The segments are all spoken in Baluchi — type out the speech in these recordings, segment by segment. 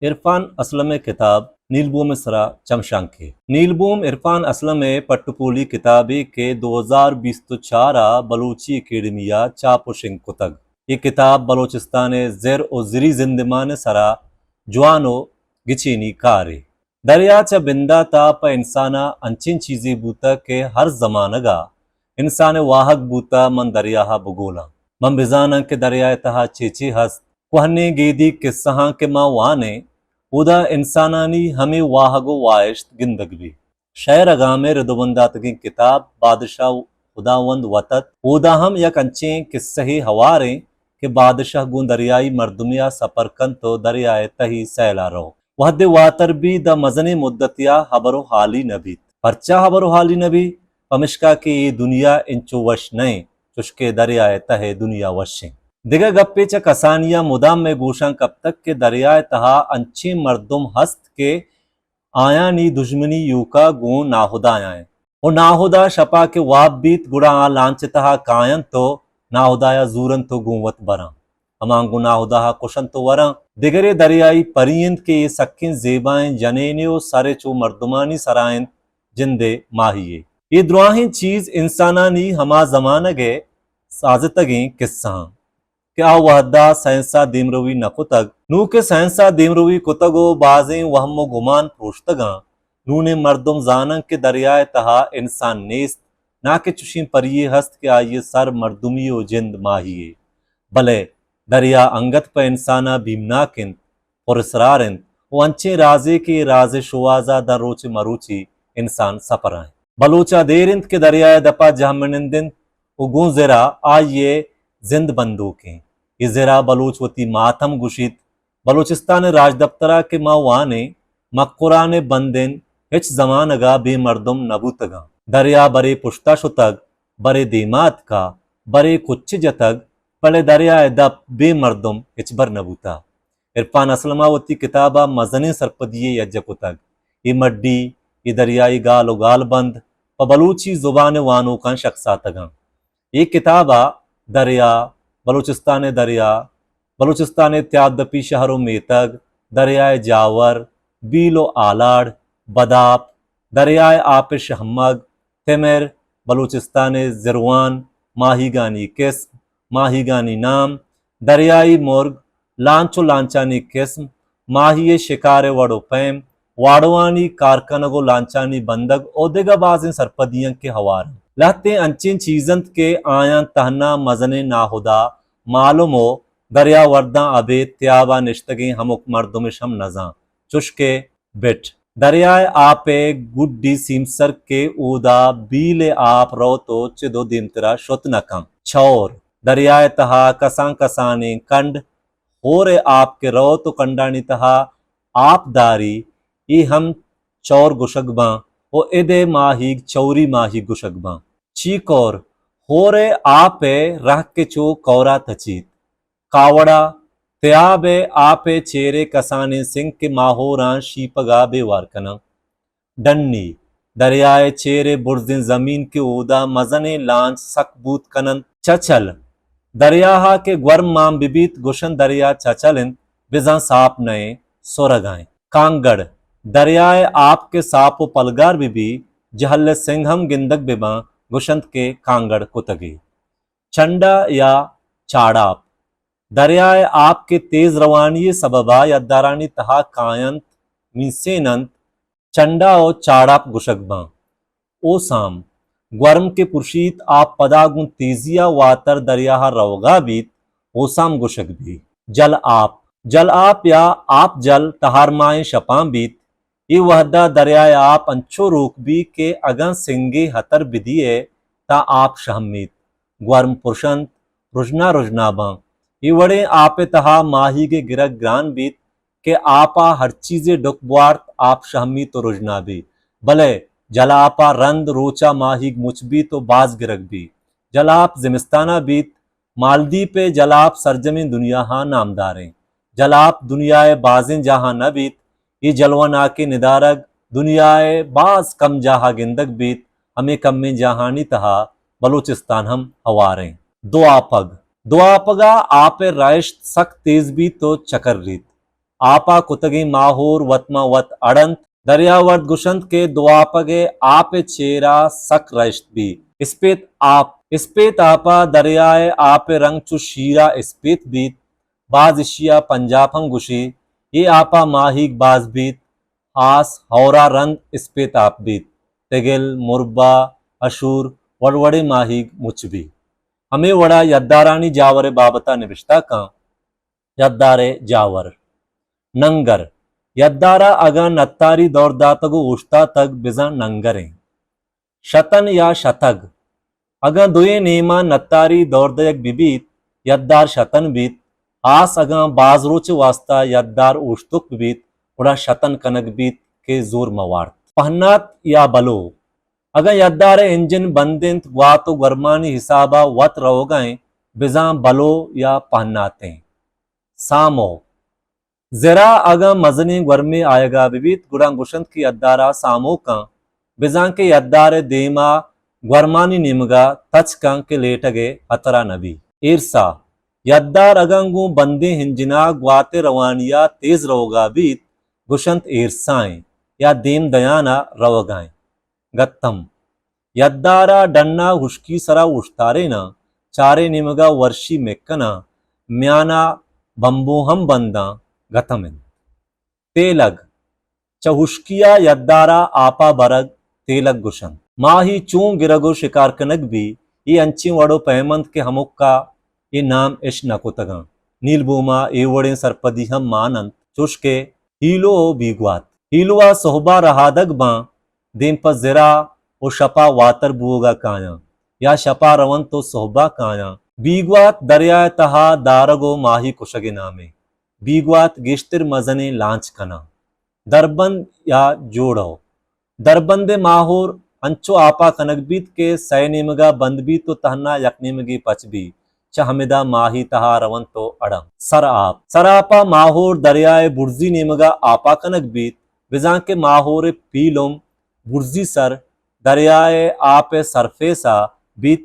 عرفان اسلم ءِ کتاب نیلبوم ءِ سرا چمشانکے۔ نیلبوم عرفان اسلم ءِ پٹ ءُ پولی کتابے کہ دو ہزار بیست ءُ چار ءَ بلوچی اکیڈمی ءَ چاپ ءُ شنگ کتگ۔ اے کتاب بلوچستان ءِ زر ءُ زری زندمان ءِ سرا جوان ءُ گچینی کارے۔ دریا چہ بندات ءَ پہ انسان ءَ انچیں چیزے بوتگ کہ ہر زمانگ ءَ انسان ءِ واہگ بوتہ من دریا ءَ بگولاں۔ من بزاناں کہ دریا ءِ تہا چے چے ہست۔ کوہنیں گیدی کسہاں کہ ما وانیں، اودا انسانانی ہمے واہگ ءُ واہشت گندگ بیت۔ شئیر اگام ءِ رد ءُ بنداتگیں کتاب بادشاہ ہداوند وت ات، اودا ہم یک انچیں کسہے ہواریں کہ بادشاہ گوں دریائی مردمے ءَ سپر کنت ءُ دریا ءِ تہی سیل ءَ رو۔ وہدے واتر بیت، داں مزنیں مدتے ءَ ہبر ءُ حالی نہ بیت۔ پرچا ہبر ءُ حالی نہ بیت؟ پمشکا کہ اے دنیا انچو وش نہ انت، چوشکہ دریا ءِ تہ ءِ دنیا وش انت۔ دگہ گپے چہ کسانی ءَ مدام مئے گوشاں کپتگ کہ دریا ءِ تہا انچیں مردم ہست کہ آیانی دژمنی ایوکا گوں ناہدایاں انت۔ ءُ ناہدا شپا کہ واب بیت، گڑا آ لانچ ءِ تہا کاینت ءُ ناہدایا زورنت ءُ گوں وت براں۔ ہماں گوں ناہداہا کشنت ءُ وراں۔ دگرے دریائی پری انت کہ اے سکیں زیبائیں جنینے ءُ سرے چو مردمانی سرا انت، جندے ماہیے۔ اے دراہیں چیز انسانانی ہما زمانگ ءِ سازتگیں کسہاں کہ آ وہدا سائنس ءَ دیمروی نہ کتگ۔ نوں کہ سائنس ءَ دیمروی کتگ ءُ بازیں وہم ءُ گمان پروشتگاں، نونیں مردم زاننت کہ دریا ءِ تہا انسان نیست، نا کہ چشیں پریے ہست کہ آئی ءِ سر مردمی ءُ جند ماہیے۔ بلے دریا انگت پہ انسان ءَ بیمناک انت، پراسرار انت ءُ انچیں رازے کہ اے راز ءِ شوہاز ءَ داں روچ مروچی انسان سپر ءَ انت۔ بلوچ ءَ دیر انت کہ دریا ءِ دپ ءَ جہمنند انت ءُ گوں زر ءَ آئی ءِ زند بندوک انت۔ اے زر ءَ بلوچ وتی مات ہم گوشیت۔ بلوچستان ءِ راجدپتر ءَ کہ ما وانیں، مکران ءِ بند انت، ہچ زمانگ ءَ بے مردم نہ بوتگاں۔ دریا برے پشت ءَ شتگ، برے دیم ءَ اتکا، برے کچ جتگ، بلے دریا ءِ دپ بے مردم ہچبر نہ بوتہ۔ عرفان اسلم ءَ وتی کتاب ءَ مزنیں سرپدی یے یجہ کتگ۔ اے مڈی، اے دریائی گال ءُ گال بند پہ بلوچی زبان ءِ وانوکاں شکساتگاں۔ اے کتاب ءَ دریا، بلوچستان ءِ دریا، بلوچستان ءِ تیادپی شہر ءُ میتگ، دریائے جاور، بیل ءُ آلاڑ، بداپ، دریائے آپ ءِ شہمگ، تمر، بلوچستان ءِ زروان، ماہیگانی قسم، ماہیگانی نام، دریائی مرگ، لانچ ءُ لانچانی قسم، ماہی ءِ شکار ءِ وڑ ءُ پیم، واڑوانی کار کنگ ءُ لانچانی بندگ ءُ دگہ بازیں سرپدیاں کہ ہوار انت۔ لہتیں انچیں چیز انت کہ آیاں تہنا مزنیں ناہدا معلوم ءُ دریاورداں ابید تیاب ءَ نشتگیں ہمک مردمش ہم نزانت، چوشکہ بٹ۔ دریائے آپ ءِ گڈی سیمسر کہ اودا بیل ءِ آپ روت ءُ چد ءُ دیمترا شت نہ کنت۔ چور۔ دریائے تہا کسان کسانیں کنڈ، ہور ءِ آپ کہ روت ءُ کنڈانی تہا آپ داری، اے ہم چور گوشگ باں ءُ اد ءِ ماہیگ چوری ماہیگ گوشگ باں۔ چی کور؟ ہور ءِ آپ ءِ رہک ءَ چو کورا تچیت۔ کاوڑا، تیاب ءِ آپ ءِ چیر ءَ کسانیں سنگ کہ ماہوراں شیپگ ءَ بے وار کناں۔ ڈنی، دریا ءِ چیر ءِ برزیں زمین کہ اودا مزنیں لانچ سک بوت کن انت۔ چچل، دریا ءَ کہ گورم مان بہ بیت، گوشنت دریا چچل انت، بزاں ساپ نہ انت، سرگ ءَ انت۔ کانگڑ، دریا ءِ آپ کہ ساپ ءُ پلگار بہ بیت، جہل ءِ سنگ ہم گندگ بہ باں، گوشنت کہ کانگڑ کتگے۔ چنڈا یا چاڑاپ، دریا ءِ آپ کہ تیز روانی ءِ سبب ءَ یدارانی تہا کاینت، مینسین انت، چنڈا ءُ چاڑاپ گوشگ باں۔ اوسام، گورم کہ پرشیت، آپ پدا گوں تیزی ءَ واتر دریا ءَ روگ ءَ بیت، اوسام گوشگ بیت۔ جل آپ، جل آپ یا آپ جل تہارماہیں شپاں بیت۔ اے وہد ءَ دریا ءِ آپ انچو روک بیت کہ اگاں سنگے ہتر بدیئے تاں آپ شہمیت، گورم پرشنت، رژنا رژنا باں۔ اے وڑیں آپ ءِ تہا ماہیگ ءِ گرگ گران بیت کہ آپ ءَ ہر چیزے ڈک بوارت، آپ شہمیت ءُ رژنا بیت۔ بلے جل آپ ءَ رند روچ ءَ ماہیگ مچ بیت ءُ باز گرگ بیت۔ جل آپ زمستان ءَ بیت، مالدیپ ءِ جل آپ سرجمیں دنیا ءَ نامداریں۔ جل آپ دنیا ءِ بازیں جاہاں نہ بیت۔ اے جلوہ ناکیں ندارگ دنیا ءِ باز کم جاہ ءَ گندگ بیت۔ ہمے کمیں جاہانی تہا بلوچستان ہم ہواریں۔ دو آپگ۔ دو آپگ ءَ آپ ءِ رہشت سک تیز بیت ءُ چکریت۔ آپ ءَ کتگیں ماہور وت ماں وت اڑ انت۔ دریاورد گوشنت کہ دو آپگ ءِ آپ ءِ چیرا سک رہشت بیت۔ اسپیت آپ، اسپیت آپ ءَ دریا ءِ آپ ءِ رنگ چو شیر ءَ اسپیت بیت۔ باز اشی ءَ پنجاپ ہم گوشی۔ اے آپ ءَ ماہیگ باز بیت۔ ہاس، ہئور ءَ رند اسپیت آپ بیت۔ تگل، مربا، اشور، وڑ وڑیں ماہیگ مچ بیت۔ ہمے وڑا یدارانی جاور ءِ بابت ءَ نبشتہ کن۔ یدار ءِ جاور۔ ننگر۔ یدار ءَ اگاں نتاری دور داتگ ءُ اوشتاتگ، بزاں ننگر ایں۔ شتن یا شتگ۔ اگاں دوئیں نیماں نتاری دور دئیگ بہ بیت، یدار شتن بیت۔ ہاس اگاں باز روچ ءِ واستا یدار اوشتوک بہ بیت، گڑا شتن کنگ بیت کہ زور مہ وارت۔ پہنات یا بلو۔ اگاں یدار ءِ انجن بند انت، گوات ءُ گورمانی حساب ءَ وت روگ ءَ انت، بزاں بلو یا پہنات انت۔ سامو۔ زر ءَ اگاں مزنیں گورمے آیگ ءَ بہ بیت، گڑا گوشنت کہ یدار ءَ سامو کن، بزاں کہ یدار ءِ دیم ءَ گورمانی نیمگ ءَ تچک کن کہ لیٹگ ءِ ہترہ نہ بیت۔ ایرسا۔ یدار اگاں گوں بندیں انجن ءَ گوات ءِ روانی ءَ تیز روگ ءَ بیت، گوشنت ایرسا انت یا دیم دیان ءَ روگ ءَ انت۔ گتم۔ یدار ءَ ڈن ءَ ہشکی سرا اوشتاریناں، چاریں نیمگ ءَ ورشی مکناں، میان ءَ بمبو ہم بنداں، گتم انت۔ تیلگ۔ چہ ہشکی ءَ یدار ءَ آپ ءَ برگ تیلگ گوشنت۔ ماہی چون گرگ ءُ شکار کنگ بی، اے انچیں وڑ ءُ پیم انت کہ ہمک ءَ اے نام اش نہ کتگاں۔ نیلبوم ءَ اے وڑیں سرپدی ہم مان انت، چوش کہ ہیلو ءُ بیگوات۔ ہیلو ءَ سہب ءَ رہادگ باں، دیم پہ زر ءَ ءُ شپ ءَ واتر بوگ ءَ کایاں، یا شپ ءَ رونت ءُ سہب ءَ کایاں۔ بیگوات دریا ءِ تہا دارگ ءُ ماہی کشگ ءِ نامے۔ بیگوات گیشتر مزنیں لانچ کناں۔ دربند یا جوڑو۔ دربند ءِ ماہور انچو آپ ءَ کنگ بیت کہ سئے نیمگ ءَ بند بیت ءُ تہنا یک نیمگے پچ بیت۔ چہ ہمدا ماہی تہا رونت ءُ اڑاں۔ سر آپ۔ سر آپ ءَ ماہور دریا ءِ برزی نیمگ ءَ آپ ءَ کنگ بیت، بزاں کہ ماہور ءِ پیلم برزی سر دریا ءِ آپ ءِ سرفیس ءَ بیت۔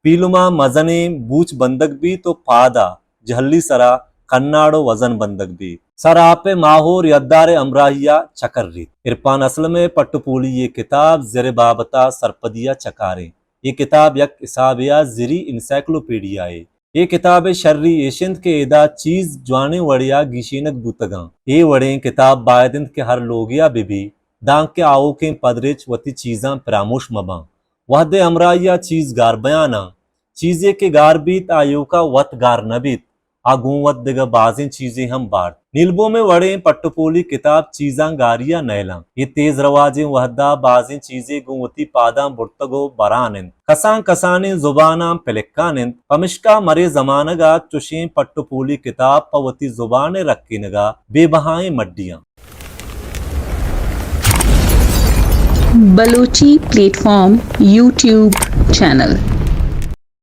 پیلم ءَ مزنیں بوچ بندگ بیت ءُ پاد ءَ جہلی سرا کناڑ ءُ وزن بندگ بیت۔ سر آپ ءِ ماہور یدار ءِ ہمراہی ءَ چکریت۔ عرفان اسلم ءِ پٹ ءُ پولی ءِ کتاب زر ءِ بابت ءَ سرپدی ءَ چکاریں۔ اے کتاب یک حسابے ءَ زری انسائیکلوپیڈیا یے۔ اے کتاب ءِ شری ایش انت کہ ادا چیز جوانیں وڑے ءَ گیشینگ بوتگاں۔ اے وڑیں کتاب باید انت کہ ہر لوگے ءَ بہ بی، دانکہ آؤکیں پدریچ وتی چیزاں پراموش مہ باں۔ وہدے ہمراہی ءَ چیز گار بیان آں، چیزے کہ گار بیت، آ ایوکا وت گار نہ بیت، آ گوں وت دگہ بازیں چیزے ہم بارت۔ نیلبوم ءِ وڑیں پٹ ءُ پولی کتاب چیزاں گاری ءَ نئیلاں۔ اے تیز رواجیں وہدا بازیں چیزے گوں وتی پاداں برتگ ءُ بران انت۔ کسان کسانیں زباناں پلکان انت، پمشکا مرے زمانگ ءَ چشیں پٹ ءُ پولی کتاب پہ وتی زبان ءِ رکینگ ءَ بے بہائیں مڈی آں۔ Balochi plate form YouTube channel.